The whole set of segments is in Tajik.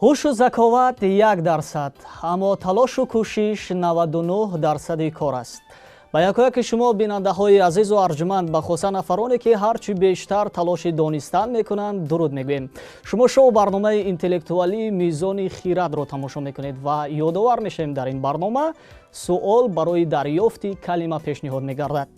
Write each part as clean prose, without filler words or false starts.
Ҳушу заковат 1%, аммо талошу кӯшиш 99% кор аст. Ба якояки шумо бинандаҳои азизу арҷуманд, ба хоса нафароне ки ҳарчи бештар талоши донистан мекунанд, дуруд мегӯем. Шумо шоу барномаи интеллектуалии Мизони хирадро тамошо мекунед ва ёдовар мешавем, дар ин барнома суол барои дарёфти калима пешниҳод мегардад.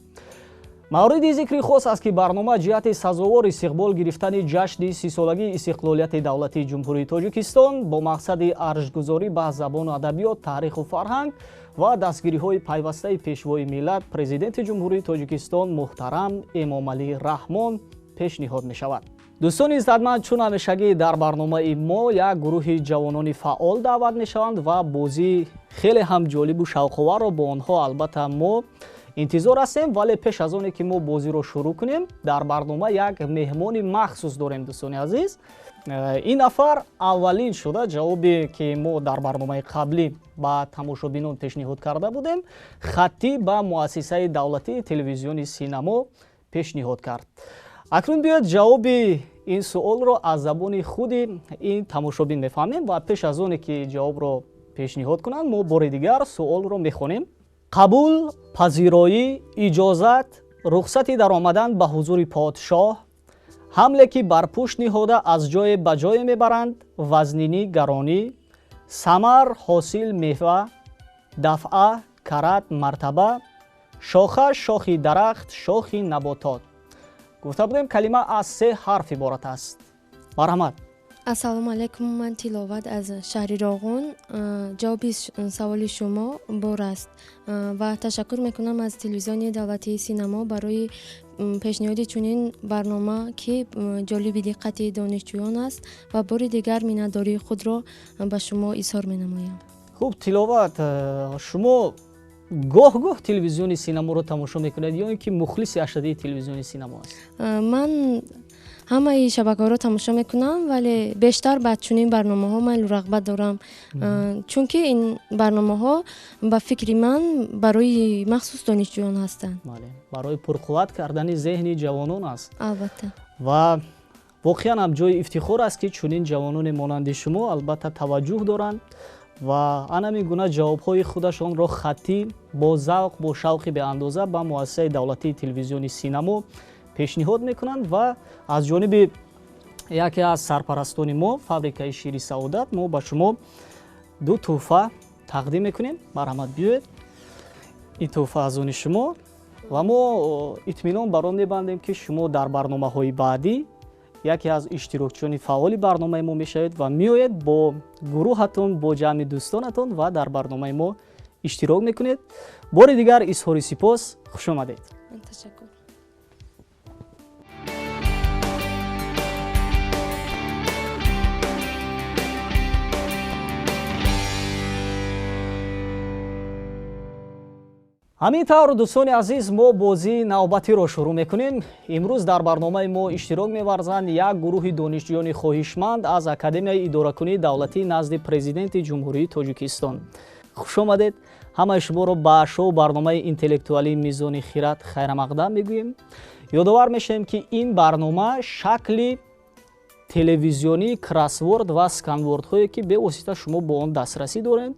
Мавриди зикри хос аст, ки барнома ҷиҳати сазовор истиқбол гирифтани ҷашни 30-солагии истиқлолияти давлатии Ҷумҳурии Тоҷикистон бо мақсади арҷгузорӣ ба забону адабиёт, таъриху фарҳанг ва дастгириҳои пайвастаи Пешвои миллат, Президенти Ҷумҳурии Тоҷикистон муҳтарам Эмомалӣ Раҳмон пешниҳод мешавад. Дӯстони иззатманд, чун ҳамешагӣ дар барномаи мо як гурӯҳи ҷавонони фаъол даъват мешаванд ва бозии хеле ҳам ҷолибу шавқоварро бо онҳо албатта мо интизор ҳастем. Вале пеш аз оне ки мо бозиро шурӯъ кунем, дар барнома як меҳмони махсус дорем. Дӯстони азиз, ин нафар аввалин шуда ҷавобе ки мо дар барномаи қаблӣ ба тамошобинон пешниҳод карда будем, хаттӣ ба муассисаи давлатии телевизиони Синамо пешниҳод кард. Акнун биёед, ҷавоби ин суолро аз забони худи ин тамошобин мефаҳмем ва пеш аз оне ки ҷавобро пешниҳод кунанд, мо бори дигар суолро мехонем. Қабул, пазироӣ, иҷозат, рухсати даромадан ба ҳузури подшоҳ, ҳамле ки бар пушт ниҳода аз ҷое ба ҷое мебаранд, вазнинӣ, гаронӣ, самар, ҳосил, мева, дафъа, карат, мартаба, шоха, шохи дарахт, шохи наботот. Гуфта будем, калима аз се ҳарф иборат аст. Марҳамат. Ассалому алайкум, ман Тиловат аз шаҳри Роғун. Ҷавоби саволи шумо бор аст ва ташаккур мекунам аз телевизиони давлатии Синамо барои пешниҳоди чунин барнома, ки ҷолиби диққати донишҷӯён аст, ва бори дигар миннатдории худро ба шумо изҳор менамоям. Хуб, Тиловат, шумо гоҳ гоҳ телевизиони Синаморо тамошо мекунед ё ин ки мухлиси ашаддии телевизиони Синамо аст? Ман ҳамаи шабакаҳоро тамошо мекунам, вале бештар ба чунин барномаҳо майлу рағбат дорам, чунки ин барномаҳо ба фикри ман барои махсус донишҷӯён ҳастанд. Барои пурқувват кардани зеҳни ҷавонон аст. Албатта. Ва воқеан ҳам ҷои ифтихор аст, ки чунин ҷавононе монанди шумо албатта таваҷҷӯҳ доранд ва анамин гуна ҷавобҳои худашонро хаттӣ бо завқ, бо шавқи беандоза ба муассисаи давлатии телевизиони Синамо пешниҳод мекунанд. Ва аз ҷониби яке аз сарпарастони мо, фабрикаи шири Саодат, мо ба шумо ду тӯҳфа тақдим мекунем. Марҳамат, биёед, ин тӯҳфа аз они шумо ва мо итминон бар он мебандем, ки шумо дар барномаҳои баъдӣ яке аз иштирокчиёни фаъоли барномаи мо мешавед ва меоед бо гурӯҳатон, бо ҷамъи дӯстонатон ва дар барномаи мо иштирок мекунед. Бори дигар изҳори сипос, хушомадед. Ташаккур. Ҳамин тавр, дӯстони азиз, мо бозии навбатиро шурӯъ мекунем. Имрӯз дар барномаи мо иштирок меварзанд як гурӯҳи донишҷӯёни хоҳишманд аз Академияи идоракунии давлатӣ назди Президенти Ҷумҳурии Тоҷикистон. Хушомадед, ҳамаи шуморо ба шоу барномаи интеллектуалии Мизони хират хайрамақдам мегӯем. Ёдовар мешавем, ки ин барнома шакли телевизионии кроссворд ва сканвордҳое, ки бевосита шумо бо он дастрасӣ доред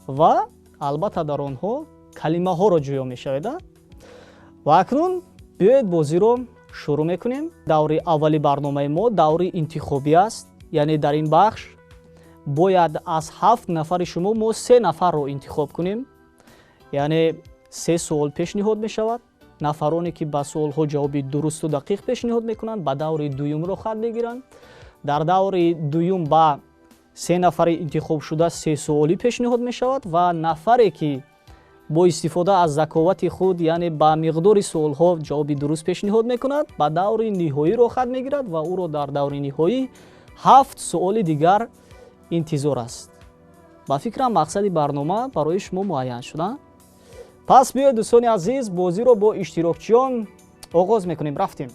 ва албатта дар онҳо калимаҳоро ҷӯё мешавед. Ва акнун биёед, бозиро шурӯъ мекунем. Даври аввали барномаи мо даври интихобӣ аст, яъне дар ин бахш бояд аз 7 нафари шумо мо се нафарро интихоб кунем, яъне се суол пешниҳод мешавад. Нафароне ки ба суолҳо ҷавоби дурусту дақиқ пешниҳод мекунанд, ба даври дуюм рохат мегиранд. Дар даври дуюм ба се нафари интихобшуда се суолӣ пешниҳод мешавад ва нафаре ки бо истифода аз заковати худ, яъне ба миқдори суолҳо ҷавоби дуруст пешниҳод мекунад, ба даври ниҳоӣ рохат мегирад ва ӯро дар даври ниҳоӣ 7 суоли дигар интизор аст. Ба фикрам, мақсади барнома барои шумо муайян шуда. Пас биёед, дӯстони азиз, бозиро бо иштирокчиён оғоз мекунем. Рафтем.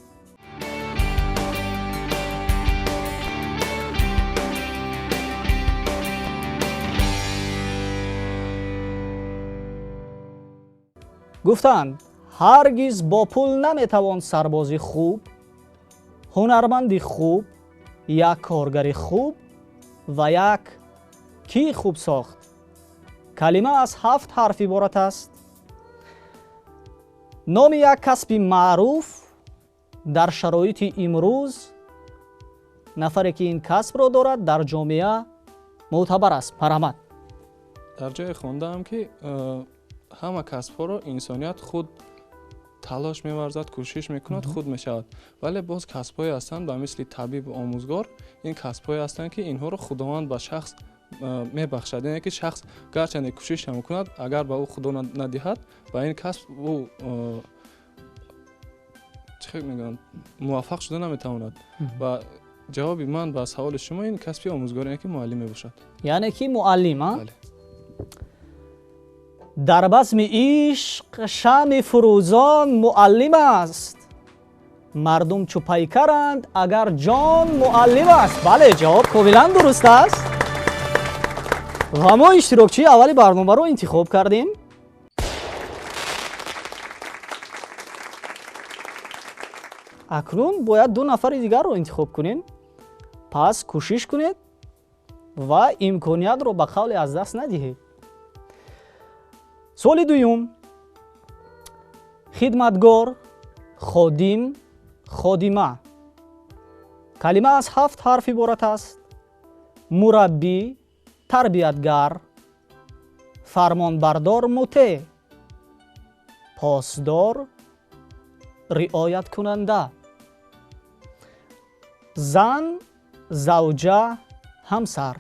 Гуфтанд, ҳаргиз бо пул наметавон сарбози хуб, ҳунарманди хуб, як коргари хуб ва як кӣ хуб сохт? Калима аз 7 ҳарф иборат аст. Номи як касби маъруф дар шароити имрӯз нафаре ки ин касбро дорад дар ҷомеа мӯътабар аст. Марҳамат. Дар ҷое хондаам ки ҳама касбҳоро инсоният худ талош меварзад, кӯшиш мекунад, худ мешавад. Вале боз касбҳое ҳастанд ба мисли табиб, омӯзгор, ин касбҳое ҳастанд ки инҳоро Худованд ба шахс мебахшад. Яъне ки шахс гарчанде кӯшиш ҳам кунад, агар ба ӯ Худо надиҳад, ба ин касб ӯ чӣ мегӯянд, муваффақ шуда наметавонад. Ва ҷавоби ман ба саволи шумо ин касби омӯзгор, яъне ки муаллим мебошад. Яъне ки муаллим, а? Дар базми ишқ шамъи фурӯзон муаллим аст. Мардум чу пайкаранд, агар ҷон муаллим аст. Бале, ҷавоб комилан дуруст аст. Ва мо иштирокчии аввали барномаро интихоб кардем. Акнун бояд 2 нафари дигарро интихоб кунем. Пас кӯшиш кунед ва имкониятро ба қавле аз даст надиҳед. Суоли дуюм. Хидматгор, ходим, ходима. Калима аз 7 ҳарф иборат аст. Мураббӣ, тарбиятгар, фармонбардор, мутеъ, посдор, риояткунанда. Зан, завҷа, ҳамсар.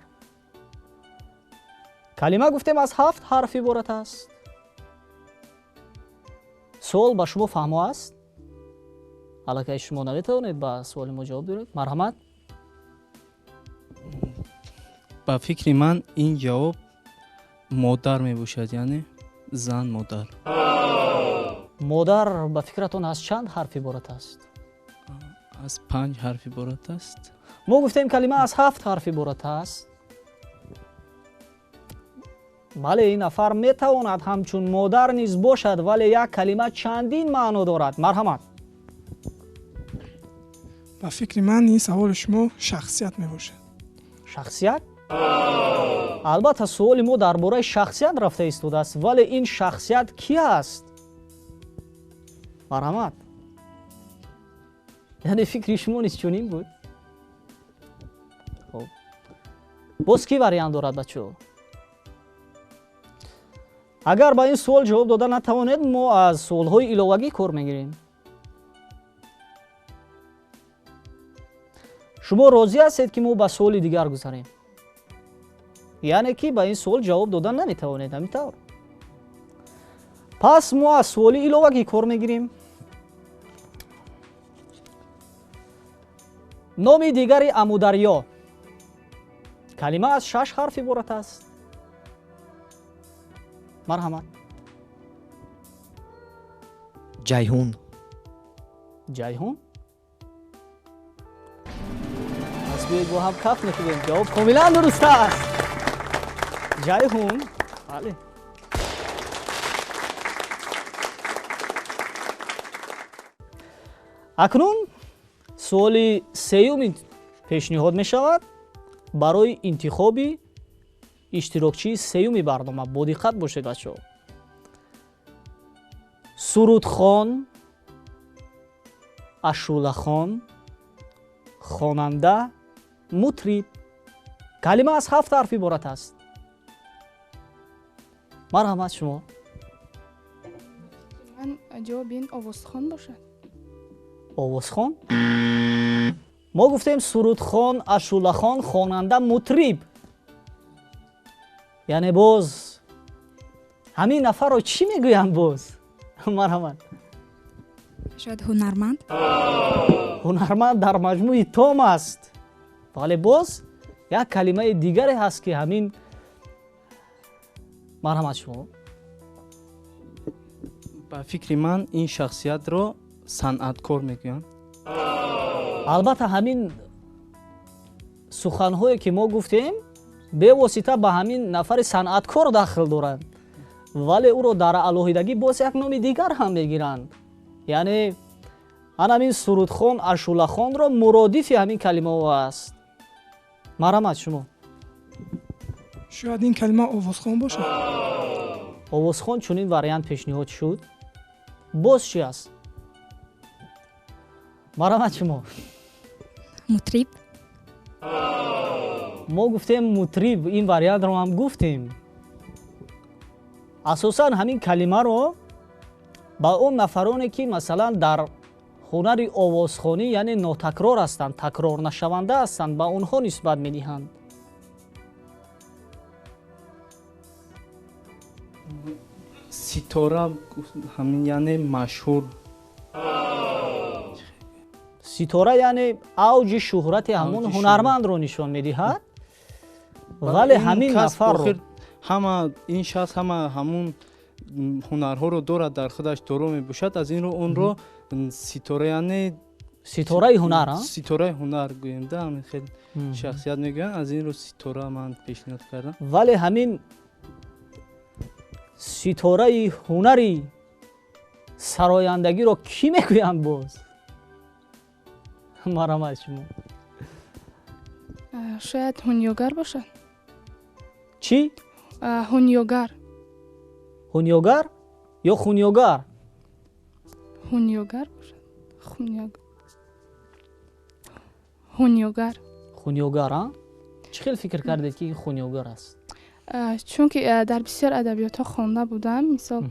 Калима гуфтем аз 7 ҳарф иборат аст. Суол ба шумо фаҳмо аст? Аллакай шумо наметавонед ба суоли мо ҷавоб диҳед. Марҳамат. Ба фикри ман ин ҷавоб модар мебошад, яъне зан, модар. Модар ба фикратон аз чанд ҳарф иборат аст? Аз 5 ҳарф иборат аст. Мо гуфтем калима аз 7 ҳарф иборат аст. Бале, ин нафар метавонад ҳамчун модар низ бошад, вале як калима чандин маъно дорад. Марҳамат. Ба фикри ман ин саволи шумо шахсият мебошад. Шахсият? Албатта суоли мо дар бораи шахсият рафта истодааст, вале ин шахсият ки аст? Марҳамат. Яъне фикри шумо низ чунин буд? Хоб. Боз ки вариант дорад, бачаҳо? Агар ба ин суол ҷавоб дода натавонед, мо аз суолҳои иловагӣ кор мегирем. Шумо розӣ ҳастед, ки мо ба суоли дигар гузарем? Яъне ки ба ин суол ҷавоб дода наметавонед, ҳамин тавр? Пас мо аз суоли иловагӣ кор мегирем. Номи дигари Амударё. Калима аз 6 ҳарф иборат аст. Марҳамат. Ҷайҳун. Ҷайҳун? Пас биёед бо ҳам каф мекунем. Ҷавоб комилан дуруст аст. Ҷайҳун. Бале. Акнун суоли сеюм пешниҳод мешавад барои интихоби иштирокчии сеюми барнома. Бо диққат бошед, бачаҳо. Сурудхон, ашӯлахон, хонанда, мутриб. Калима аз 7 ҳарф иборат аст. Марҳамат шумо. Ман ҷавоби ин овозхон бошад. Овозхон? Мо гуфтем сурудхон, ашӯлахон, хонанда, мутриб. Яъне боз ҳамин нафарро чӣ мегӯянд боз? Марҳамат. Шояд ҳунарманд? Ҳунарманд дар маҷмӯи том аст. Вале боз як калимаи дигаре ҳаст ки ҳамин. Марҳамат шумо. Ба фикри ман ин шахсиятро санъаткор мегӯянд. Албатта ҳамин суханҳое ки мо гуфтем бевосита ба ҳамин нафари санъаткор дахл доранд, вале ӯро дар алоҳидагӣ боз як номи дигар ҳам мегиранд. Яъне ан ҳамин сурудхон, ашӯлахонро муродифи ҳамин калимаҳо аст. Марҳамат шумо. Шояд ин калима овозхон бошад. Овозхон чунин вариант пешниҳод шуд. Боз чӣ аст? Марҳамат шумо. Мутриб. Мо гуфтем мутриб, ин вариантро ҳам гуфтем. Асосан ҳамин калимаро ба он нафароне ки масалан дар ҳунари овозхонӣ, яъне нотакрор ҳастанд, такрорнашаванда ҳастанд, ба онҳо нисбат медиҳанд. Ситора ҳамин, яъне машҳур. Ситора яъне авҷи шӯҳрати ҳамон ҳунармандро нишон медиҳад, вале ҳамин нафарро ҳама ин шахс ҳама ҳамун ҳунарҳоро дорад, дар худаш доро мебошад. Аз ин рӯ онро ситора, яъне ситораи ҳунар, ситораи ҳунар гӯем да, ҳамин хел шахсият мегӯянд. Аз ин рӯ ситора ман пешниҳод кардам. Вале ҳамин ситораи ҳунари сарояндагиро кӣ мегӯянд боз? Марҳамат шумо. Шояд ҳунёгар бошад. Чӣ? Ҳунёгар. Ҳунёгар ё хунёгар? Ҳунёгар бошад. Ҳунёгар. Хунёгар, а? Чӣ хел фикр кардед ки ин хунёгар аст? Чунки дар бисёр адабиётҳо хонда будам, мисол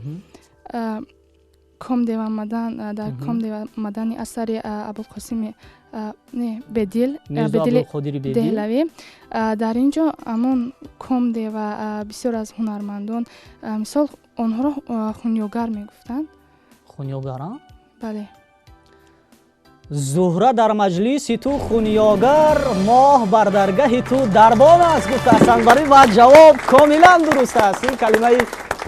Комдевамадан, дар Комдевамадани асари Абулқосими не Бедил, Бедили Деҳлавӣ, дар ин ҷо ҳамон Комдева бисёр аз ҳунармандон, мисол онҳоро хунёгар мегуфтанд. Хунёгар, а? Бале. Зуҳра дар маҷлиси ту хунёгар, моҳ бар даргаҳи ту дарбон аст, гуфтаастанд бари ва ҷавоб комилан дуруст аст. Ин калимаи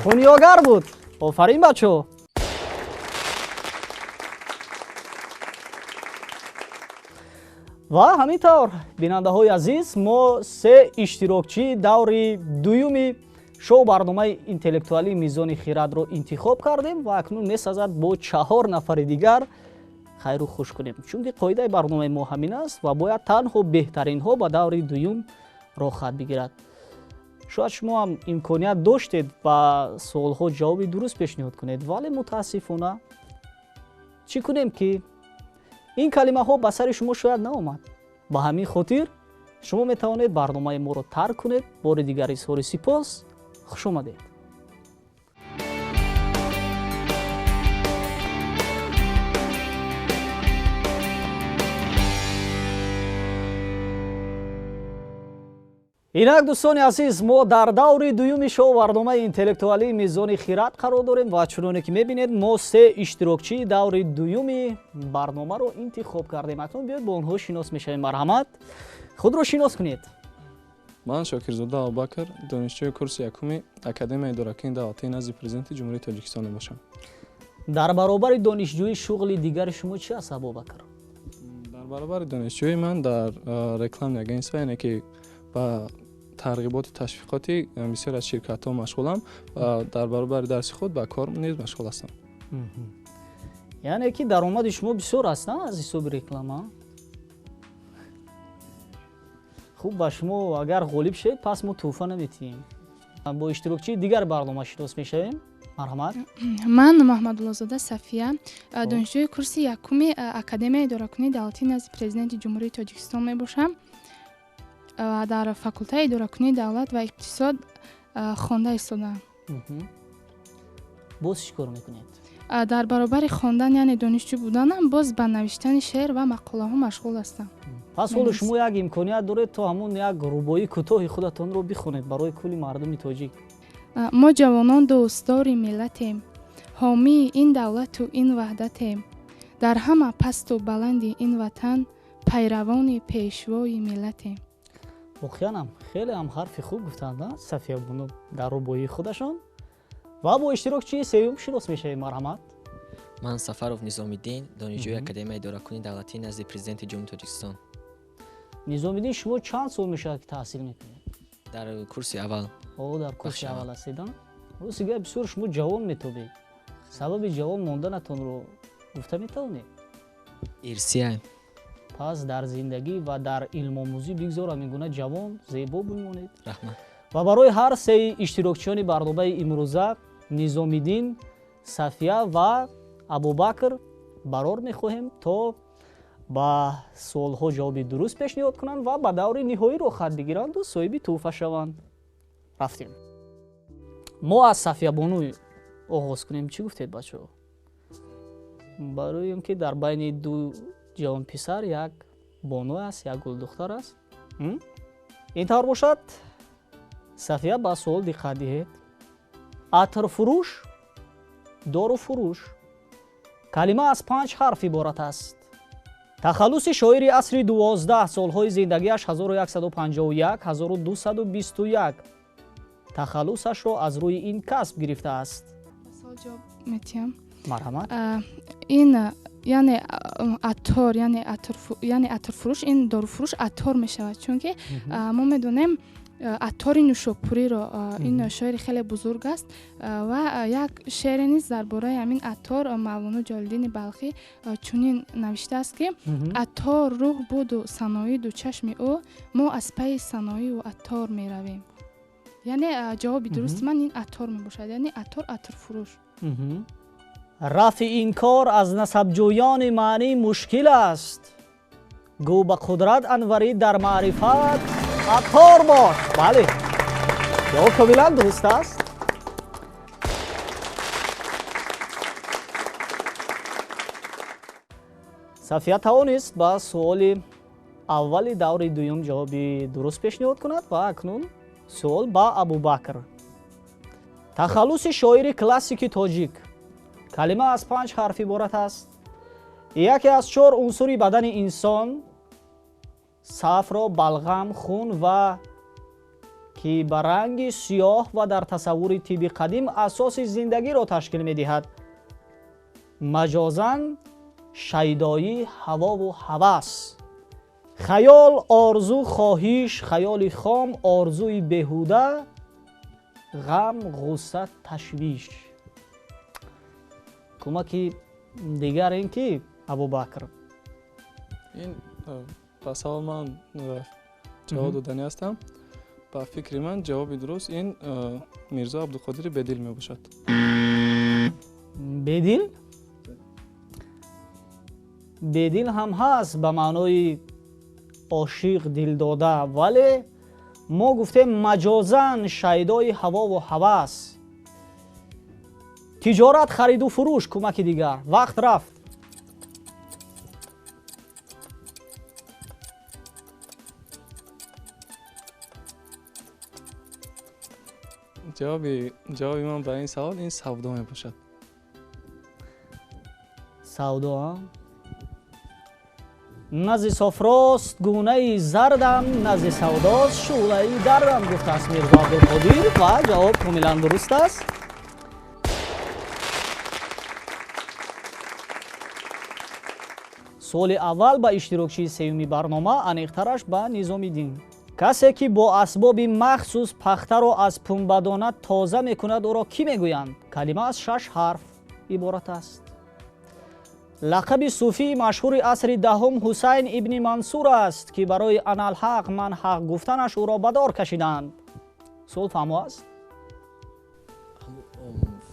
хунёгар буд. Офарин бачо. Ва ҳамин тавр, бинандаҳои азиз, мо се иштирокчии даври дуюми шоу барномаи интеллектуалии Мизони хирадро интихоб кардем ва акнун месазад бо 4 нафари дигар хайру хуш кунем, чунки қоидаи барномаи мо ҳамин аст ва бояд танҳо беҳтаринҳо ба даври дуюм роҳхат бигирад. Шояд шумо ҳам имконият доштед ба суолҳо ҷавоби дуруст пешниҳод кунед, вале мутаассифона чӣ кунем ки ин калимаҳо ба сари шумо шояд наомад. Ба ҳамин хотир шумо метавонед барномаи моро тарк кунед. Бори дигар изҳори сипос. Хуш омадед. Инак дӯстони азиз, мо дар даври дуюми шоу барномаи интеллектуалии Мизони хирад қарор дорем ва чуноне ки мебинед, мо се иштирокчии даври дуюми барномаро интихоб кардем. Акнун биёед бо онҳо шинос мешавем. Марҳамат, худро шинос кунед. Ман Шокирзода Абубакр, донишҷӯи курси якуми Академияи идоракунии давлатии назди Президенти Ҷумҳурии Тоҷикистон мебошам. Дар баробари донишҷӯӣ шуғли дигари шумо чӣ аст, Абубакр? Дар баробари донишҷӯӣ ман дар рекламни агентство, яъне ки ба тарғиботу ташвиқоти бисёр аз ширкатҳо машғулам ва дар баробари дарси худ ба кор низ машғул ҳастам. Яъне ки даромади шумо бисёр аст аз ҳисоби реклама? Хуб, ба шумо агар ғолиб шавед, пас мо тӯҳфа наметиҳем. Бо иштирокчии дигар барнома шинос мешавем. Марҳамат. Ман Маҳмадуллозода Сафия, донишҷӯи курси якуми Академияи идоракунии давлатии назди Президенти Ҷумҳурии Тоҷикистон мебошам. Дар факултаи идоракунии давлат ва иқтисод хонда истодаам. Боз чӣ кор мекунед? Дар баробари хондан, яъне донишҷӯ буданам, боз ба навиштани шеър ва мақолаҳо машғул ҳастам. Пас ҳоло шумо як имконият доред то ҳамон як рубоии кӯтоҳи худатонро бихонед барои кулли мардуми тоҷик. Мо ҷавонон дӯстдори миллатем, ҳомии ин давлату ин ваҳдатем, дар ҳама пасту баланди ин ватан пайравони пешвои миллатем. Воқеанам хеле ҳам ҳарфи хуб гуфтанд Сафия бону дар рубоии худашон. Ва бо иштирокчии сеюм шинос мешавем. Марҳамат. Ман Сафаров Низомиддин, донишҷӯи Академияи идоракунии давлатии назди Президенти Ҷумҳурии Тоҷикистон. Низомиддин, шумо чанд сол мешавад ки таҳсил мекунед? Дар курси аввал. Дар курси аввал ҳастед? Рости гап, бисёр шумо ҷавон метобед. Сабаби ҷавон монданатонро гуфта метавонед? Ирсия. Пас дар зиндагӣ ва дар илмомӯзӣ бигзор ҳамин гуна ҷавон зебо бимонед. Раҳмат. Ва барои ҳар сеи иштирокчиёни барномаи имрӯза Низомиддин, Сафия ва Абубакр барор мехоҳем, то ба суолҳо ҷавоби дуруст пешниҳод кунанд ва ба даври ниҳоӣ роҳхат бигиранду соҳиби тӯҳфа шаванд. Рафтем. Мо аз Сафиябону оғоз кунем. Чӣ гуфтед, бачаҳо? Барои он ки дар байни ду ҷавонписар як бону аст, як гулдухтар аст. Ин тавр бошад, Сафия, ба суол диққат диҳед. Атрфурӯш, доруфурӯш. Калима аз 5 ҳарф иборат аст. Тахаллуси шоири асри 12, солҳои зиндагиаш 1151-1221. Тахаллусашро аз рӯи ин касб гирифтааст. Суол ҷавоб метиҳам. Марҳамат. Ин яъне аттор, яъне атрфурӯш, ин доруфурӯш аттор мешавад, чунки мо медонем аттори Нушопуриро, ин шоири хеле бузург аст ва як шеъре низ дар бораи ҳамин аттор Мавлоно Ҷалолиддини Балхӣ чунин навиштааст, ки аттор рӯҳ буду саноӣ ду чашми ӯ, мо аз пайи саноию аттор меравем. Яъне ҷавоби дурусти ман ин аттор мебошад, яъне аттор, атрфурӯш. Рафъи ин кор аз насабҷӯёни маънӣ мушкил аст. Гӯ ба қудрат анварӣ дар маърифат аттор бош. Бале, ҷавоб комилан дуруст аст. Сафия тавонист ба суоли аввали даври дуюм ҷавоби дуруст пешниҳод кунад ва акнун суол ба Абубакр. Тахаллуси шоири классики тоҷик. Калима аз 5 ҳарф иборат аст. Яке аз 4 унсури бадани инсон, сафро, балғам, хун ва ки ба ранги сиёҳ ва дар тасаввури тибби қадим асоси зиндагиро ташкил медиҳад. Маҷозан шайдоӣ, ҳавову ҳавас. Хаёл, орзу, хоҳиш, хаёли хом, орзуи беҳуда, ғам, ғусса, ташвиш. Кӯмаки дигар ин ки, Абубакр? Ин ба савол ман ҷавоб додани ҳастам. Ба фикри ман ҷавоби дуруст ин Мирзо Абдуқодири Бедил мебошад. Бедил? Бедил ҳам ҳаст ба маънои ошиқ, дилдода, вале мо гуфтем маҷозан шайдои ҳавову ҳавас. Тиҷорат, хариду фурӯш. Кӯмаки дигар. Вақт рафт. Ҷавоби ман ба ин савол ин савдо мебошад. Савдо? Нази софрост гунаи зардам, нази савдост шӯълаи дардам, гуфтааст Мирзо Абдулқодир ва ҷавоб комилан дуруст аст. Суоли аввал ба иштирокчии сеюми барнома, аниқтараш ба Низомиддин. Касе ки бо асбоби махсус пахтаро аз пунбадона тоза мекунад, ӯро кӣ мегӯянд? Калима аз 6 ҳарф иборат аст. Лақаби суфии машҳури асри 10 Ҳусайн ибни Мансур аст, ки барои аналҳақ ман ҳақ гуфтанаш ӯро ба дор кашиданд. Суол фаҳмо аст?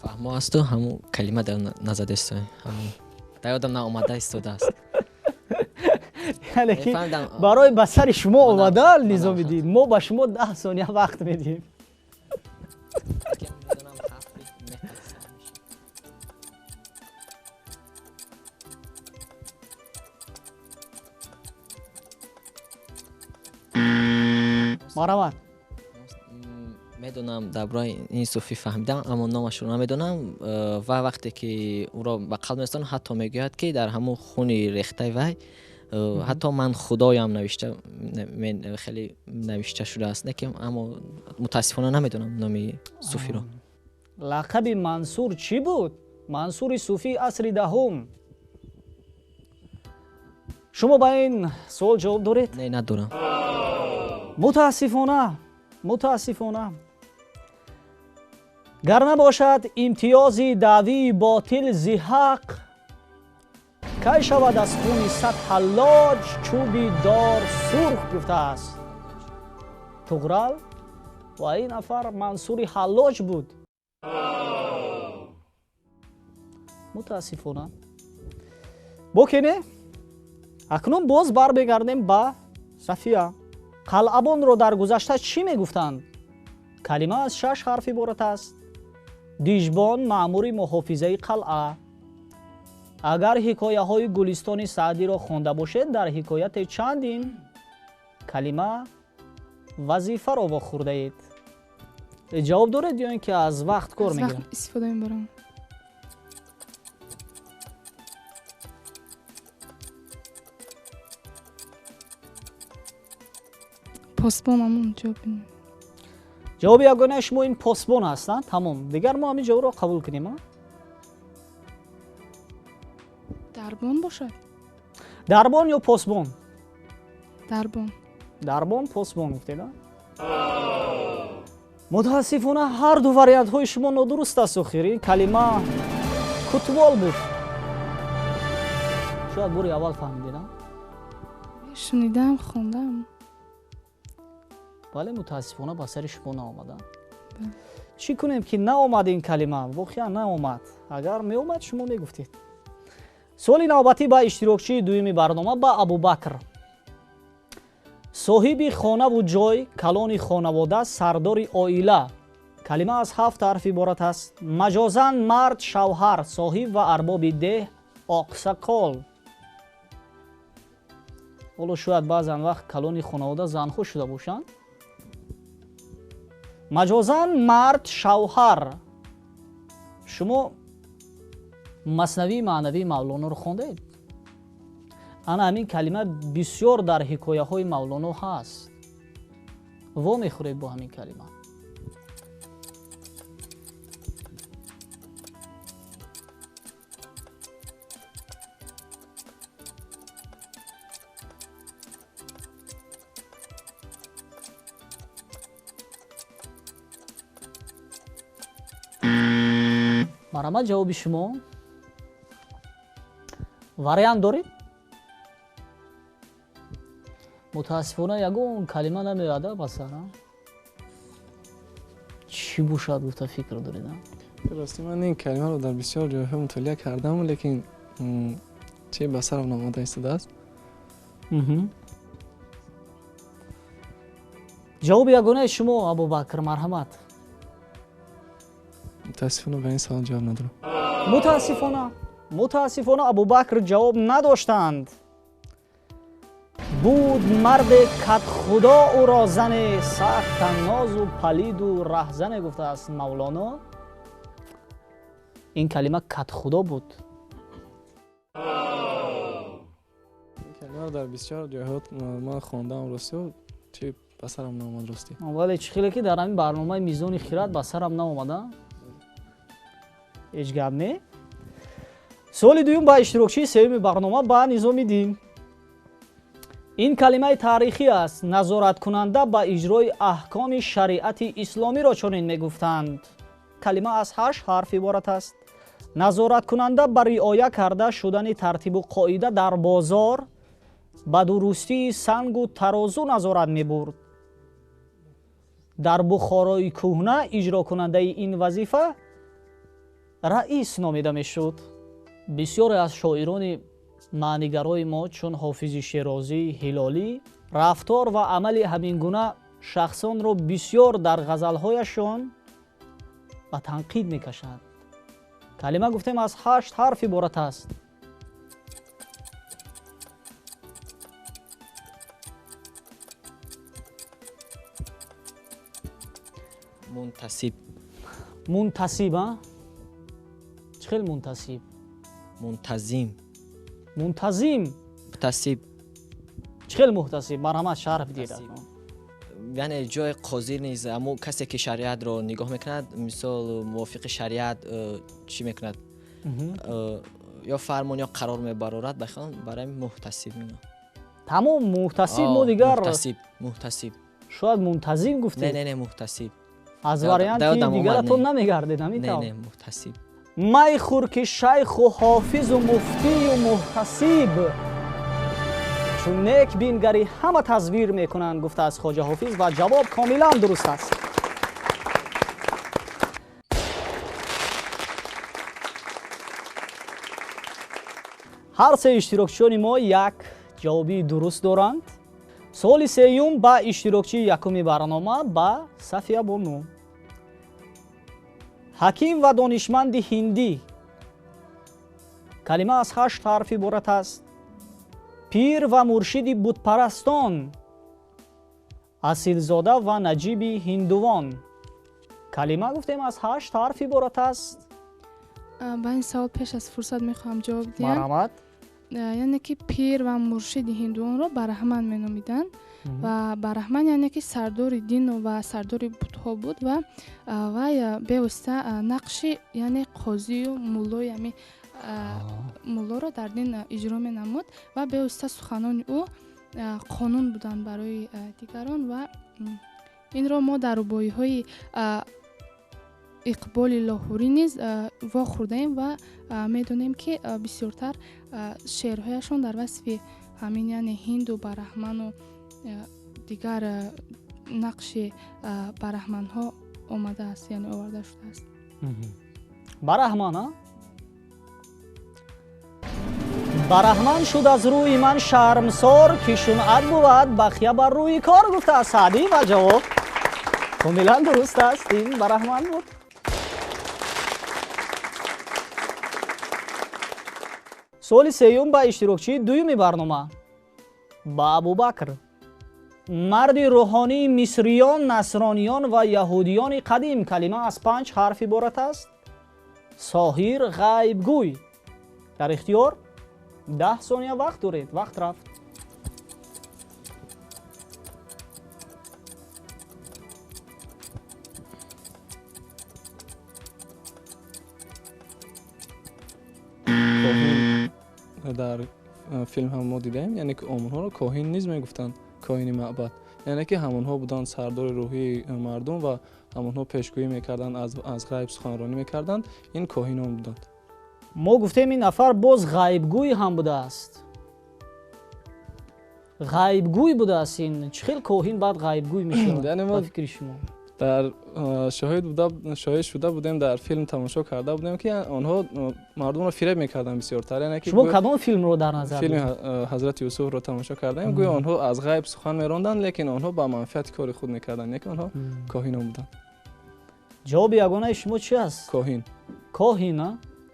Фаҳмо асту, ҳамун калима дар назадест, дар ёдам наомада истодааст. Яъне ки барои ба сари шумо омада, Низомиддин, мо ба шумо 10 сония вақт медиҳем. Марҳамат. Медонам, дар бораи ин суфӣ фаҳмидам, аммо номашро намедонам. Ва вақте ки ӯро ба қалб мерасонам, ҳатто мегӯяд, ки дар ҳамун хуни рехтаи вай ҳатто ман худоям навишта, хеле навишта шудааст, не ки, аммо мутаассифона намедонам номи суфиро. Лақаби Мансур чӣ буд? Мансури суфии асри 10. Шумо ба ин суол ҷавоб доред? Не, надорам. Мутаассифона, мутаассифона. Гар набошад имтиёзи даъвии ботил зи ҳақ, кай шавад аз хуни сад ҳаллоҷ чӯби дор сурх, гуфтааст Туғрал Ва ин нафар Мансури Ҳаллоҷ буд. Мутаассифона. Бокене? Акнун боз бармегардем ба Сафия. Қалъабонро дар гузашта чӣ мегуфтанд? Калима аз 6 ҳарф иборат аст. Дижбон маъмури муҳофизаи қалъа. Агар ҳикояҳои Гулистони Саъдиро хонда бошед, дар ҳикояте чанд ин калима вазифаро вохӯрдаед. Ҷавоб доред ё ин ки аз вақт кор мегиред? Аз вақт истифода мебарам. Посбон ҳамон ҷавоб. Ҷавоби ягонаи шумо ин посбон аст, тамом. Дигар мо ҳамин ҷавобро қабул кунем. Дарбон бошад? Дарбон ё посбон? Дарбон. Дарбон, посбон гуфтед, а? Мутаассифона ҳар ду вариантҳои шумо нодуруст аст. Охир ин калима кутвол буд. Шояд бори аввал фаҳмидед, а? Шунидам, хондам. Вале мутаассифона ба сари шумо наомада. Чӣ кунем ки наомад ин калима? Воқеан наомад. Агар меомад, шумо мегуфтед. Суоли навбатӣ ба иштирокчии дуюми барнома, ба Абубакр. Соҳиби хонаву ҷой, калони хонавода, сардори оила. Калима аз 7 ҳарф иборат аст. Маҷозан мард, шавҳар, соҳиб ва арбоби деҳ, оқсақол. Ҳоло шояд баъзан вақт калони хонавода занҳо шуда бошанд. Маҷозан мард, шавҳар. Шумо Маснавии маънавии Мавлоноро хондаед? Ана ҳамин калима бисёр дар ҳикояҳои Мавлоно ҳаст. Во мехӯред бо ҳамин калима. Марҳамат, ҷавоби шумо. Вариант доред? Мутаассифона ягон калима намеояд ба сар. Чӣ бошад гуфта фикр доред? Рости ман ин калимаро дар бисёр ҷойҳо мутолиа кардам, лекин чи ба сарам наомада истодааст. Ҷавоби ягонаи шумо, Абубакр, марҳамат. Мутаассифона ба ин савол ҷавоб надорам. Мутаассифона Абубакр ҷавоб надоштанд. Буд марде кадхудо ӯро зане, сахт таннозу палиду раҳзане, гуфтааст Мавлоно. Ин калима кадхудо буд. Ин калимаро дар бисёр ҷойҳо ман хондам, ростио чи ба сарам наомад ростӣ. Вале чӣ хеле ки дар ҳамин барномаи Мизони хират ба сарам наомада. Ҳеҷ гап не. Суоли дуюм ба иштирокчии сеюми барнома, ба Низомиддин. Ин калимаи таърихӣ аст. Назораткунанда ба иҷрои аҳкоми шариати исломиро чунин мегуфтанд. Калима аз 8 ҳарф иборат аст. Назораткунанда ба риоя карда шудани тартибу қоида дар бозор, ба дурустии сангу тарозу назорат мебурд. Дар Бухорои кӯҳна иҷрокунандаи ин вазифа раис номида мешуд. Бисёре аз шоирони маънигарои мо, чун Ҳофизи Шерозӣ, Ҳилолӣ, рафтор ва амали ҳамин гуна шахсонро бисёр дар ғазалҳояшон ба танқид мекашанд. Калима гуфтем аз 8 ҳарф иборат аст. Мунтасиб. Мунтасиб, а? Чӣ хел мунтасиб? Мунтазим. Мунтазим. Муҳтасиб. Чӣ хел муҳтасиб? Марҳамат, шарҳ бидиҳед. Яъне ҷои қозӣ низ ҳамун касе ки шариатро нигоҳ мекунад, мисол мувофиқи шариат чӣ мекунад, ё фармон ё қарор мебарорад, барои муҳтасиб мегӯянд. Тамом, муҳтасиб мо дигар муҳтасиб, муҳтасиб. Шояд мунтазим гуфтед? Не, не, не, муҳтасиб. Аз варианти дигаратон намегардед, ҳамин тавр? Не, не, муҳтасиб. Майхӯр ки шайху ҳофизу муфтию муҳтасиб, чун нек бингари ҳама тазвир мекунанд, гуфтааст Хоҷа Ҳофиз, ва ҷавоб комилан дуруст аст. Ҳар се иштирокчиёни мо як ҷавоби дуруст доранд. Суоли сеюм ба иштирокчии якуми барнома, ба Сафия Бону. Ҳаким ва донишманди ҳиндӣ. Калима аз 8 ҳарф иборат аст. Пир ва муршиди бутпарастон. Асилзода ва наҷиби ҳиндувон. Калима гуфтем аз 8 ҳарф иборат аст. Ба ин савол пеш аз фурсат мехоҳам ҷавоб диҳам. Марҳамат. Яъне ки пир ва муршиди ҳиндуонро бараҳман меномиданд ва бараҳман яъне ки сардори дину ва сардори бутҳо буд ва вай бевосита нақши яъне қозию муллои ҳами муллоро дар дин иҷро менамуд ва бевосита суханони ӯ қонун буданд барои дигарон ва инро мо дар рубоиҳои Иқболи Лоҳурӣ низ вохӯрдаем ва медонем ки бисёртар шеърҳояшон дар васфи ҳамин яъне ҳинду бараҳману дигар нақши бараҳманҳо омадааст, яъне оварда шудааст. Бараҳман, а? Бараҳман шуд аз рӯи ман шармсор, ки шунъат бувад бахия бар рӯи кор, гуфтааст Саъдӣ ва ҷавоб комилан дуруст аст. Ин бараҳман буд. Суоли сеюм ба иштирокчии дуюми барнома, ба Абубакр. Марди рӯҳонии мисриён, насрониён ва яҳудиёни қадим. Калима аз 5 ҳарф иборат аст. Соҳир, ғайбгӯй. Дар ихтиёр 10 сония вақт доред. Вақт рафт. Дар филм ҳам мо дидаем, яъне ки онҳоро коҳин низ мегуфтанд, коҳини маъбад, яъне ки ҳамонҳо буданд сардори рӯҳии мардум ва ҳамонҳо пешгӯӣ мекарданд, аз ғайб суханронӣ мекарданд. Ин коҳинон буданд. Мо гуфтем ин нафар боз ғайбгӯй ҳам будааст. Ғайбгӯй будааст. Ин чӣ хел коҳин баъд ғайбгӯй мешавад ба фикри шумо? Дар шоҳид шуда будем, дар филм тамошо карда будем ки онҳо мардумро фиреб мекарданд бисёртар. Шумо кадом филмро дар назар? Филми Ҳазрати Юсуфро тамошо кардаем. Гӯё онҳо аз ғайб сухан меронданд, лекин онҳо ба манфиати кори худ мекарданд, яке онҳо коҳинон буданд. Ҷавоби ягонаи шумо чи аст? Коҳин. Коҳин, а?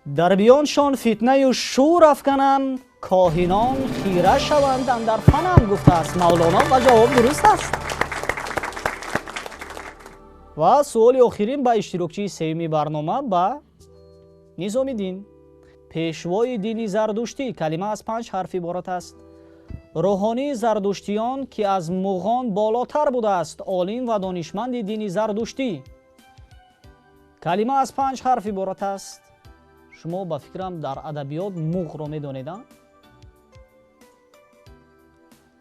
Дар биёншон фитнаю шӯр афканам, коҳинон хира шаванд андар фанам, гуфтааст Мавлоно ва ҷавоб дуруст аст. Ва суоли охирин ба иштирокчии сеюми барнома, ба Низомиддин. Пешвои дини зардуштӣ. Калима аз 5 ҳарф иборат аст. Рӯҳонии зардуштиён, ки аз муғон болотар будааст, олим ва донишманди дини зардуштӣ. Калима аз 5 ҳарф иборат аст. Шумо ба фикрам дар адабиёт муғро медонед, а?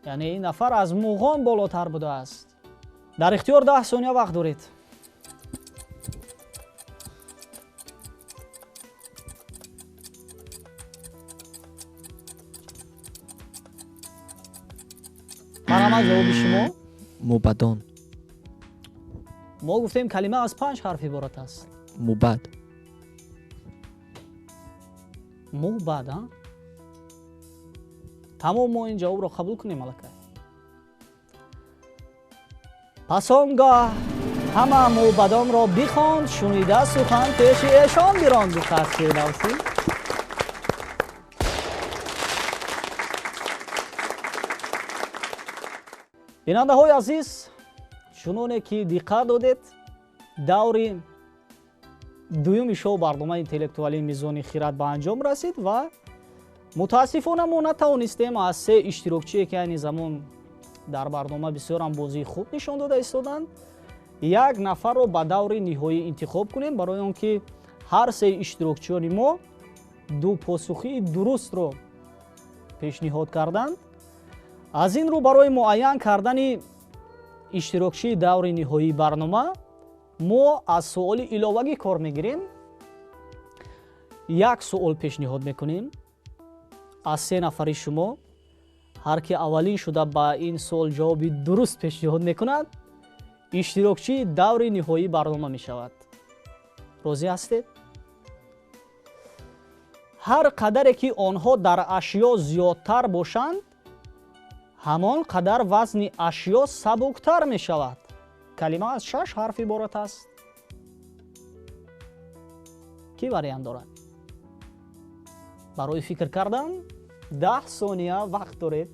Яъне ин нафар аз муғон болотар будааст. Дар ихтиёр 10 сония вақт доред. Марҳамат, ҷавоби шумо? Мубадон. Мо гуфтем калима аз 5 ҳарф иборат аст. Мубад. Мубад, а? Тамом, мо ин ҷавобро қабул кунем аллакай. Пас он гоҳ ҳама мубадонро бихонд, шунида сухан пеши эшон биронд, гуфтааст Фирдавсӣ. Бинандаҳои азиз, чуноне ки диққат додед, даври дуюми шоу барномаи интеллектуалии Мизони хират ба анҷом расид ва мутаассифона мо натавонистем аз се иштирокчие ки айни замон дар барнома бисёрам бозии хуб нишон дода истоданд, як нафарро ба даври ниҳоӣ интихоб кунем, барои он ки ҳар се иштирокчиёни мо ду посухии дурустро пешниҳод карданд. Аз ин рӯ барои муайян кардани иштирокчии даври ниҳоии барнома мо аз суоли иловагӣ кор мегирем. Як суол пешниҳод мекунем аз се нафари шумо. Ҳар ки аввалин шуда ба ин суол ҷавоби дуруст пешниҳод мекунад, иштирокчии даври ниҳоии барнома мешавад. Розӣ ҳастед? Ҳар қадаре ки онҳо дар ашё зиёдтар бошанд, ҳамон қадар вазни ашё сабуктар мешавад. Калима аз 6 ҳарф иборат аст. Кӣ вариант дорад? Барои фикр кардан 10 сония вақт доред.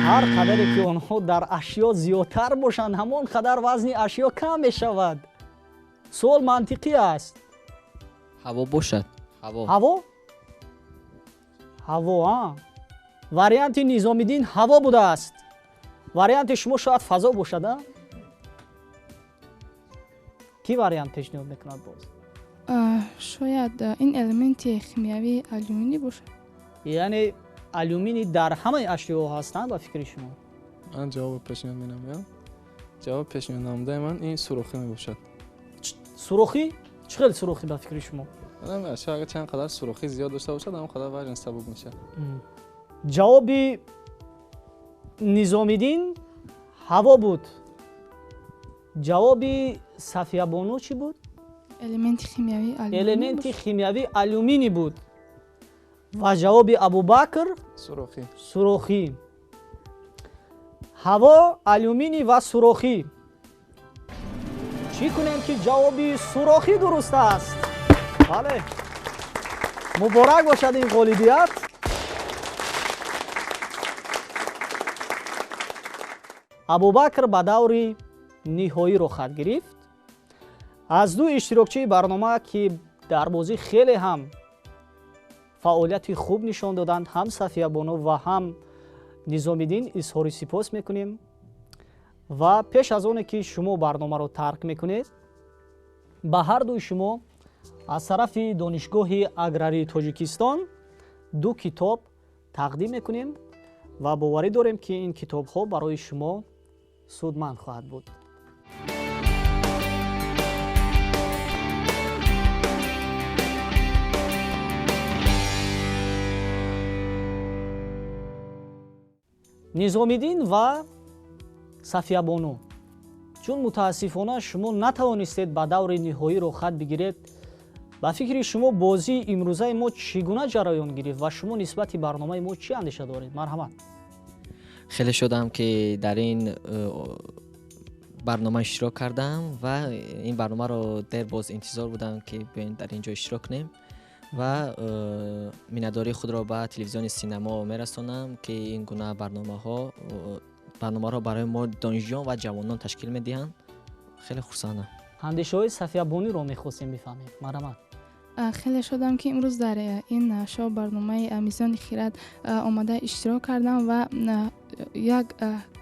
Ҳар қадаре ки онҳо дар ашё зиёдтар бошанд, ҳамон қадар вазни ашё кам мешавад. Суол мантиқӣ аст. Ҳаво бошад. Ҳаво. Ҳаво? Ҳаво, а? Варианти Низомиддин ҳаво будааст. Варианти шумо шояд фазо бошад, а? Кӣ вариант пешниҳод мекунад боз? Шояд ин элементи химиявии алюминий бошад. Яъне алюминий дар ҳамаи ашёҳо ҳастанд ба фикри шумо? Ман ҷавобро пешниҳод менамоям. Ҷавоб пешниҳод намудаи ман ин сурохӣ мебошад. Сурохӣ? Чӣ хел сурохӣ ба фикри шумо? Ашё агар чанд қадар сурохӣ зиёд дошта бошад, ҳамон қадар вазн сабук мешавад. Ҷавоби Низомиддин ҳаво буд. Ҷавоби Сафиябону чӣ буд? Элементи химиявии алюминий. Элементи химиявии алюминий буд. Ва ҷавоби Абубакр сурохӣ. Сурохӣ. Ҳаво, алюминий ва сурохӣ. Чӣ кунем ки ҷавоби сурохӣ дуруст аст? Бале, муборак бошад ин ғолибият. Абубакр ба даври ниҳоӣ роҳхат гирифт. Аз ду иштирокчии барнома ки дар бозӣ хеле ҳам фаъолияти хуб нишон доданд, ҳам Сафиябону ва ҳам Низомиддин, изҳори сипос мекунем. Ва пеш аз оне ки шумо барномаро тарк мекунед, ба ҳар дуи шумо аз тарафи Донишгоҳи аграрии Тоҷикистон 2 китоб тақдим мекунем ва боварӣ дорем ки ин китобҳо барои шумо судманд хоҳад буд. Низомиддин ва Сафиябону, чун мутаассифона шумо натавонистед ба даври ниҳоӣ роҳхат бигиред, ба фикри шумо бозии имрӯзаи мо чӣ гуна ҷараён гирифт ва шумо нисбати барномаи мо чӣ андеша доред? Марҳамат. Хеле шодам ки дар ин барнома иштирок кардам ва ин барномаро дер боз интизор будам ки биёем дар ин ҷо иштирок кунем ва миннатдории худро ба телевизиони синамо мерасонам ки ин гуна барномаро барои мо донишҷӯён ва ҷавонон ташкил медиҳанд. Хеле хурсандам. Андешаҳои Сафиябониро мехостем бифаҳмем. Марҳамат. Хеле шодам ки имрӯз дар ин шоу барномаи Мизони хирад омада иштирок кардам ва як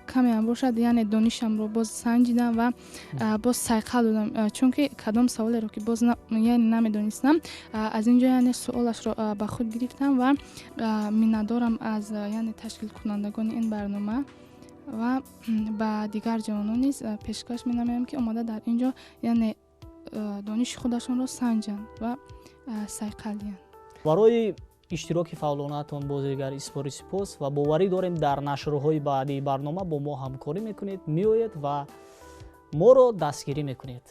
камеам бошад, яъне донишамро боз санҷидам ва боз сайқал додам, чунки кадом саволеро ки боз яъне намедонистам, аз ин ҷо яъне суолашро ба худ гирифтам ва миннатдорам аз яъне ташкилкунандагони ин барнома ва ба дигар ҷавонон низ пешкаш менамоям ки омада дар ин ҷо яъне дониши худашонро санҷанд ва сайқал диҳанд. Барои иштироки фаъолонаатон бозигар изҳори сипос ва боварӣ дорем дар нашрҳои баъдии барнома бо мо ҳамкорӣ мекунед, меоед ва моро дастгирӣ мекунед.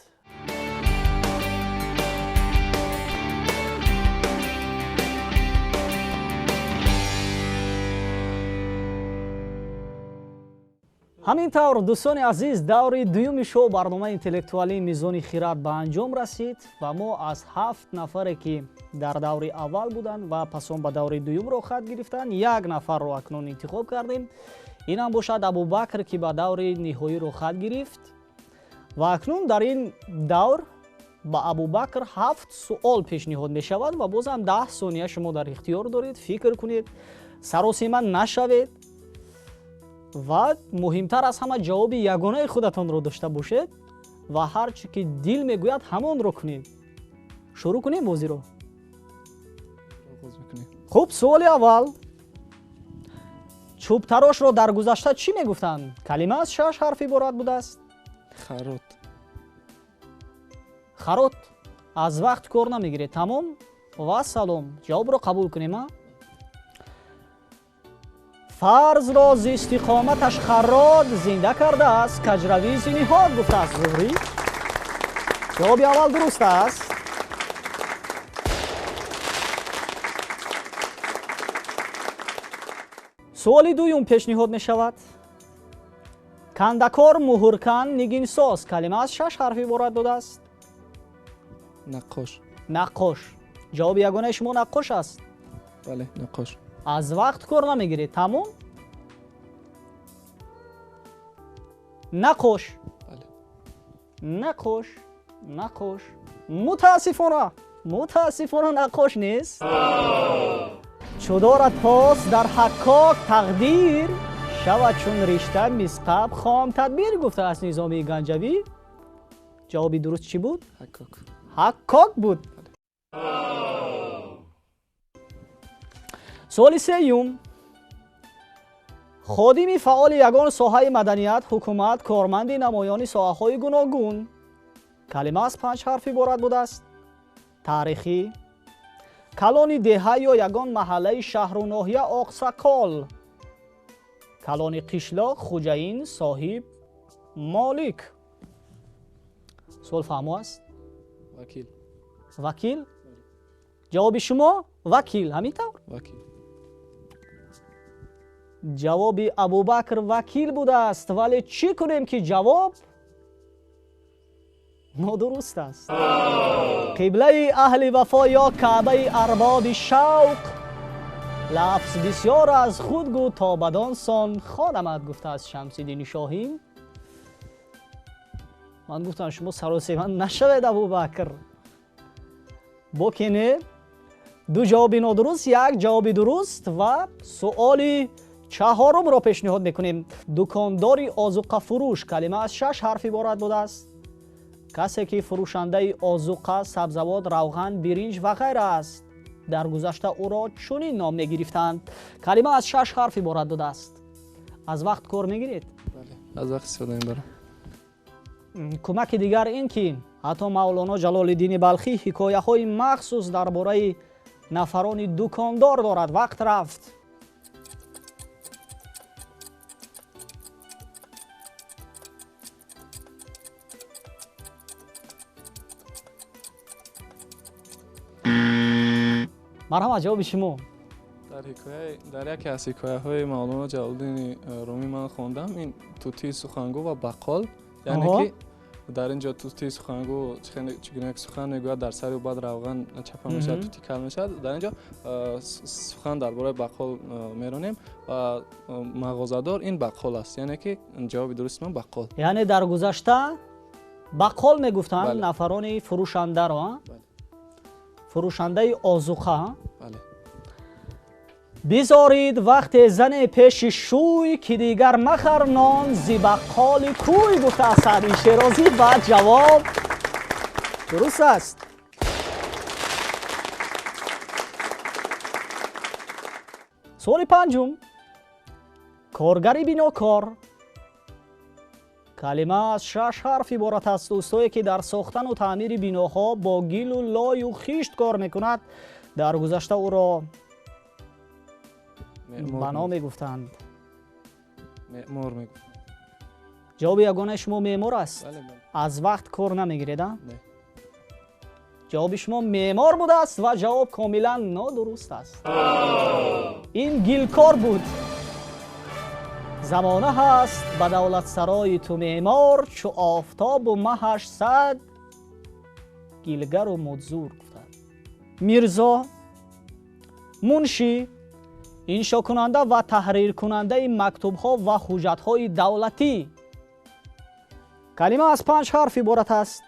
Ҳамин тавр, дӯстони азиз, даври дуюми шоу барномаи интеллектуалии Мизони хирад ба анҷом расид ва мо аз 7 нафаре ки дар даври аввал буданд ва пасон ба даври дуюм роҳхат гирифтанд, 1 нафарро акнун интихоб кардем. Инам бошад Абубакр ки ба даври ниҳоӣ роҳхат гирифт ва акнун дар ин давр ба Абубакр 7 суол пешниҳод мешавад ва бозам 10 сония шумо дар ихтиёр доред. Фикр кунед, саросима нашавед ва муҳимтар аз ҳама ҷавоби ягонаи худатонро дошта бошед ва ҳар чӣ ки дил мегӯяд ҳамонро кунед. Шурӯъ кунем бозиро. Хуб, суоли аввал. Чӯбтарошро дар гузашта чӣ мегуфтанд? Калима аз 6 ҳарф иборат будааст. Харот. Харот. Аз вақт кор намегиред. Тамом ва салом. Ҷавобро қабул кунем, а? Фарзро зи истиқоматаш харрод зинда кардааст, каҷравӣ зи ниҳод, гуфтааст Зуҳрӣ. Ҷавоби аввал дуруст аст. Суоли дуюм пешниҳод мешавад. Кандакор, муҳуркан, нигинсоз. Калима аз шаш ҳарф иборат будааст. Наққош. Наққош. Ҷавоби ягонаи шумо наққош аст? Бале, наққош. Аз вақт кор намегиред, тамом? Наққош. Наққош, наққош. Мутаассифона, мутаассифона наққош нест. Чу дорад пос дар ҳаккок тақдир, шавад чун ришта мисқаб хом тадбир, гуфтааст Низомии Ганҷавӣ. Ҷавоби дуруст чӣ буд? Ҳаккок. Ҳаккок буд. Суоли сеюм. Ходими фаъоли ягон соҳаи маданият, ҳукумат, корманди намоёни соҳаҳои гуногун. Калима аз панҷ ҳарф иборат будааст. Таърихӣ, калони деҳа ё ягон маҳаллаи шаҳру ноҳия, оқсақол, калони қишлоқ, хуҷаин, соҳиб, молик. Суол фаҳмо аст? Вакил. Вакил? Ҷавоби шумо вакил, ҳамин тавр? Вакил. Ҷавоби Абубакр вакил будааст, вале чӣ кунем ки ҷавоб нодуруст аст. Қиблаи аҳли вафо ё каъбаи арбоби шавқ, лафз бисёр аз худ гӯ то бадон сон хонамад, гуфтааст Шамсиддини Шоҳин. Ман гуфтам шумо саросема нашавед, Абубакр. Боке не, ду ҷавоби нодуруст, як ҷавоби дуруст ва суоли чаҳорумро пешниҳод мекунем. Дукондори озуқафурӯш. Калима аз шаш ҳарф иборат будааст. Касе ки фурӯшандаи озуқа, сабзавот, равған, биринҷ ва ғайра аст. Дар гузашта ӯро чунин ном мегирифтанд. Калима аз шаш ҳарф иборат будааст. Аз вақт кор мегиред? Бале, аз вақт истифода мебарам. Кӯмаки дигар ин ки ҳатто Мавлоно Ҷалолиддини Балхӣ ҳикояҳои махсус дар бораи нафарони дукондор дорад. Вақт рафт. Марҳамат, ҷавоби шумо. Дар яке аз ҳикояҳои Мавлоно Ҷалолиддини Румӣ ман хондам, ин тутии сухангӯ ва бақол, яъне ки дар ин ҷо тутии сухангӯ чӣ гуна сухан мегӯяд, дар сари ӯ баъд равған чапа мешавад, тути кал мешавад. Дар ин ҷо сухан дар бораи бақол меронем ва мағозадор ин бақол аст, яъне ки ҷавоби дурусти ман бақол. Яъне дар гузашта бақол мегуфтанд нафарони фурӯшандаро, фурӯшандаи озуқа. Бизорид вақте зане пеши шӯй, ки дигар махар нон зи баққоли кӯй, гуфтааст Саъдии Шерозӣ ва ҷавоб дуруст аст. Суоли панҷум. Коргари бинокор. Калима аз шаш ҳарф иборат аст. Устое ки дар сохтану таъмири биноҳо бо гилу лою хишт кор мекунад, дар гузашта ӯро ба ном мегуфтанд. Меъмор мегуфтанд. Ҷавоби ягонаи шумо меъмор аст? Аз вақт кор намегиред, а? Ҷавоби шумо меъмор будааст ва ҷавоб комилан нодуруст аст. Ин гилкор буд. Замона ҳаст ба давлатсарои ту меъмор, чу офтобу маҳаш сад гилгару мудзур, гуфтанд. Мирзо, муншӣ, иншокунанда ва таҳриркунандаи мактубҳо ва ҳуҷҷатҳои давлатӣ. Калима аз панҷ ҳарф иборат аст.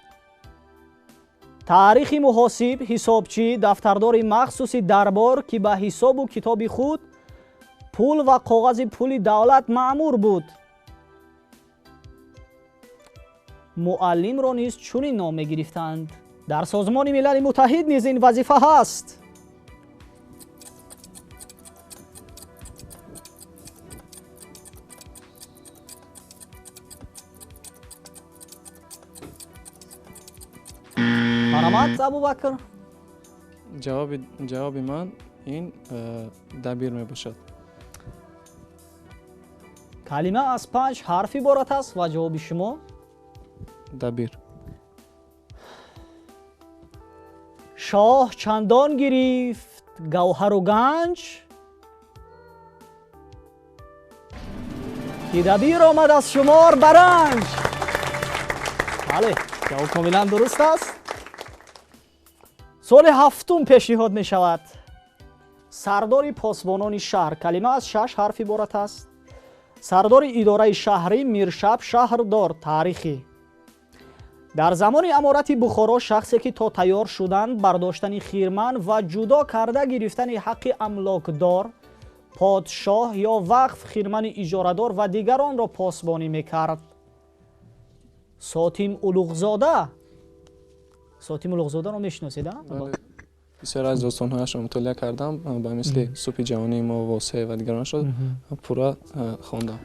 Таърихи муҳосиб, ҳисобчӣ, дафтардори махсуси дарбор, ки ба ҳисобу китоби худ пул ва коғази пули давлат маъмур буд. Муаллимро низ чунин ном мегирифтанд. Дар Созмони Милали Муттаҳид низ ин вазифа ҳаст. Марҳамат, Абубакр. Ҷавоби ман ин дабир мебошад. Калима аз 5 ҳарф иборат аст ва ҷавоби шумо? Дабир. Шоҳ чандон гирифт гавҳару ганҷ, ки дабир омад аз шумор баранҷ. Бале, ҷавоб комилан дуруст аст. Суоли ҳафтум пешниҳод мешавад. Сардори посбонони шаҳр. Калима аз 6 ҳарф иборат аст. Сардори идораи шаҳрӣ Миршаб шаҳрдор. Таърихӣ. Дар замони аморати Бухоро шахсе ки то тайёр шудан, бардоштани хирман ва ҷудо карда гирифтани ҳаққи амлокдор, подшоҳ ё вақф, хирмани иҷорадор ва дигаронро посбонӣ мекард. Сотим Улуғзода. Сотим Улуғзодаро мешиносед? Бисёр аз достонҳояшро мутолиа кардам, ба мисли супи ҷавонии мо, Восеъ ва дигаронашро пурра хондам.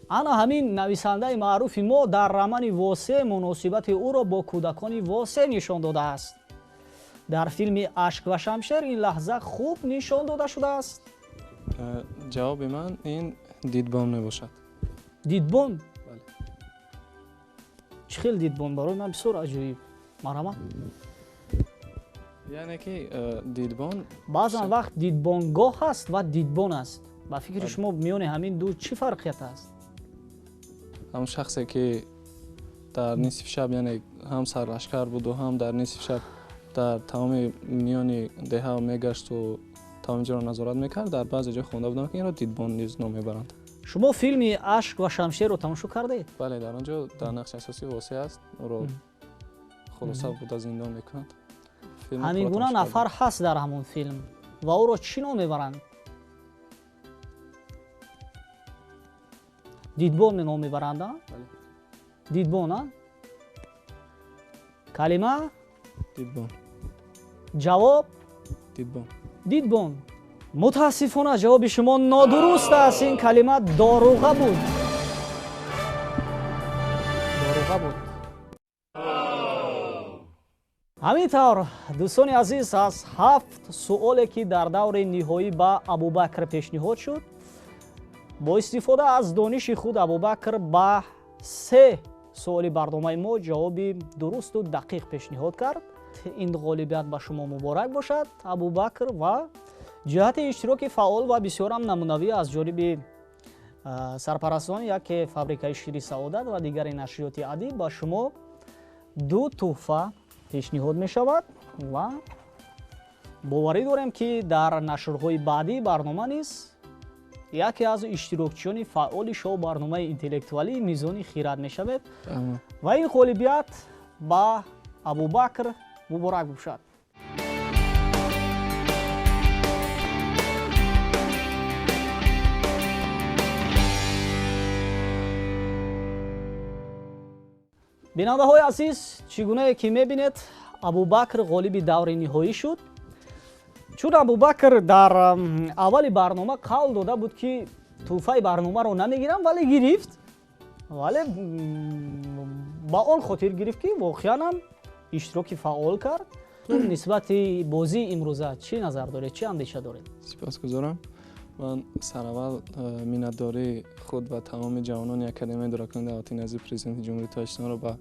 Ана ҳамин нависандаи маъруфи мо дар романи Восеъ муносибати ӯро бо кӯдакони Восеъ нишон додааст. Дар филми Ашк ва шамшер ин лаҳза хуб нишон дода шудааст. Ҷавоби ман ин дидбон мебошад. Дидбон? Чӣ хел дидбон? Барои ман бисёр аҷоиб. Марҳамат. Яъне ки дидбон баъзан вақт дидбонгоҳ аст ва дидбон аст. Ба фикри шумо миёни ҳамин ду чӣ фарқият аст? Ҳамон шахсе ки дар нисфи шаб, яъне ҳам сарлашкар буду ҳам дар нисфи шаб дар тамоми миёни деҳа мегашту тамоми ҷоро назорат мекард, дар баъзе ҷо хонда будам ки инро дидбон низ ном мебаранд. Шумо филми Ашк ва шамшерро тамошо кардед? Бале, дар он ҷо дар нақши асосӣ Восеъ аст, ӯро хулоса буда зиндон мекунад. Ҳамин гуна нафар ҳаст дар ҳамон филм ва ӯро чӣ ном мебаранд? Дидбон ном мебаранд? Дидбон, а? Калима? Дидбон. Ҷавоб? Дидбон. Дидбон. Мутаассифона ҷавоби шумо нодуруст аст. Ин калима доруға буд. Доруға буд. Ҳамин тавр, дӯстони азиз, аз 7 суоле ки дар даври ниҳоӣ ба Абубакр пешниҳод шуд, бо истифода аз дониши худ Абубакр ба 3 суоли барномаи мо ҷавоби дурусту дақиқ пешниҳод кард. Ин ғолибият ба шумо муборак бошад, Абубакр, ва ҷиҳати иштироки фаъол ва бисёрам намунавӣ аз ҷониби сарпарастони яке фабрикаи шири Саодат ва дигари нашриёти Адиб ба шумо 2 тӯҳфа пешниҳод мешавад ва боварӣ дорем, ки дар нашрҳои баъдии барнома низ яке аз иштирокчиёни фаъоли шоу барномаи интеллектуалии Мизони хират мешавед ва ин ғолибият ба Абубакр муборак бошад. Бинандаҳои азиз, чӣ гунае ки мебинед, Абубакр ғолиби даври ниҳоӣ шуд. Чун Абубакр дар аввали барнома қавл дода буд, ки тӯҳфаи барномаро намегирам, вале гирифт. Вале ба он хотир гирифт, ки воқеан ҳам иштироки фаъол кард. Нисбати бозии имрӯза чӣ назар доред, чӣ андеша доред? Сипосгузорам. Ман сараввал миннатдории худ ва тамоми ҷавонони Академияи идоракунии давлатии назди Президенти Ҷумҳурии Тоҷикистонро ба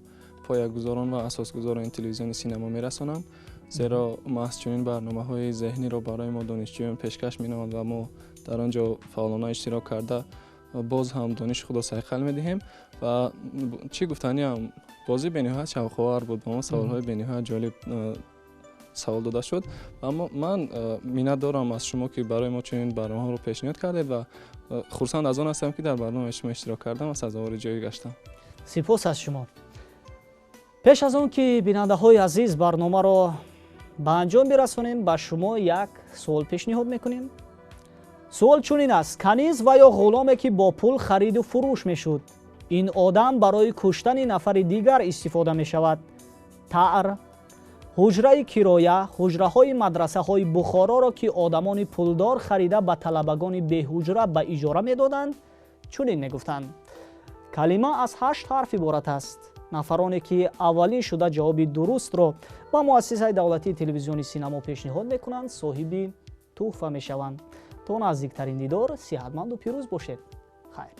поягузорон ва асосгузорони телевизиони синемо мерасонам, зеро маҳз чунин барномаҳои зеҳниро барои мо донишҷӯён пешкаш менамояд ва мо дар он ҷо фаъолона иштирок карда боз ҳам дониши худро сайқал медиҳем. Ва чӣ гуфтаниам, бозӣ бениҳоят шавқовар буд, ба мо саволҳои бениҳоят ҷолиб савол дода шуд. Аммо ман миннат дорам аз шумо, ки барои мо чунин барномаҳоро пешниҳод кардед ва хурсанд аз он ҳастам, ки дар барномаи шумо иштирок кардам ва сазовори ҷой гаштам. Сипос аз шумо. Пеш аз он ки бинандаҳои азиз барномаро ба анҷом бирасонем, ба шумо як суол пешниҳод мекунем. Суол чунин аст: каниз ва ё ғуломе ки бо пул хариду фурӯш мешуд, ин одам барои куштани нафари дигар истифода мешавад. Таър, ҳуҷраи кироя, ҳуҷраҳои мадрасаҳои Бухороро ки одамони пулдор харида ба талабагони беҳуҷра ба иҷора медоданд, чунин мегуфтанд. Калима аз 8 ҳарф иборат аст. Нафароне ки аввалин шуда ҷавоби дурустро ба муассисаи давлатии телевизиони синамо пешниҳод мекунанд, соҳиби тӯҳфа мешаванд. То наздиктарин дидор сиҳатманду пирӯз бошед. Хайр.